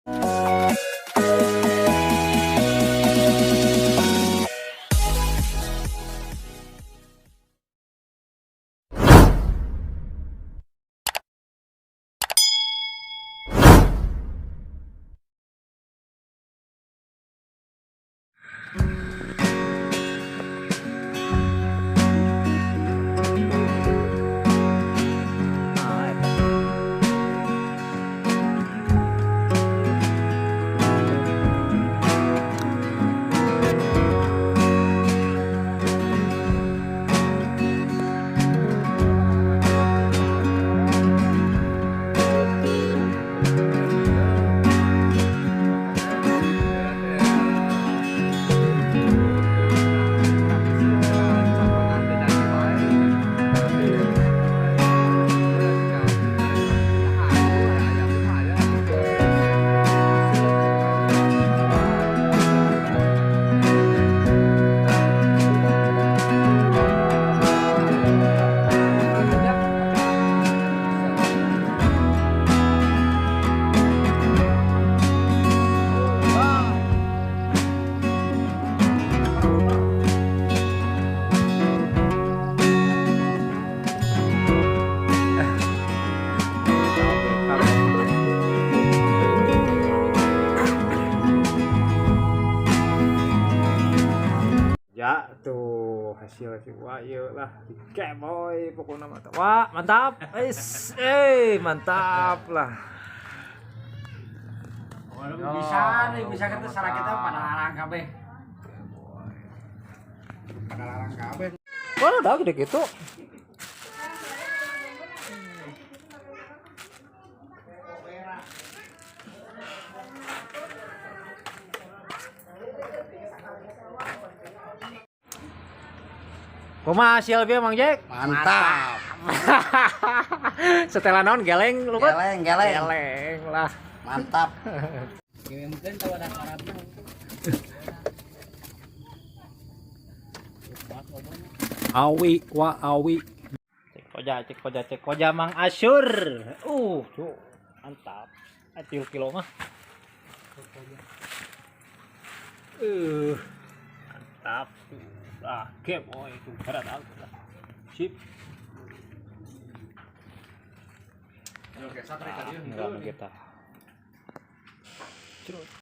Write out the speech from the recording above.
Ah, eta. Ya tuh hasil si wah ieu lah boy pokoknya mantap. Wah, mantap. Is, mantap lah. Bisa nih, bisa kita salah kita pada larang kabeh. Pada larang kabeh. Wah, udah gede gitu. Kumaha hasil bieu Mang Jack? Mantap. Setelah naon geleng lu kan? Geleng, geleng. Geleng lah. Mantap. Awi wa awi. Cek koja, cek koja, cek koja Mang Asyur. Tuh, mantap. 3 kilo mah. Mantap tuh. Ah, boy itu berat aku lah. Sip. Enggak kita. Cerut.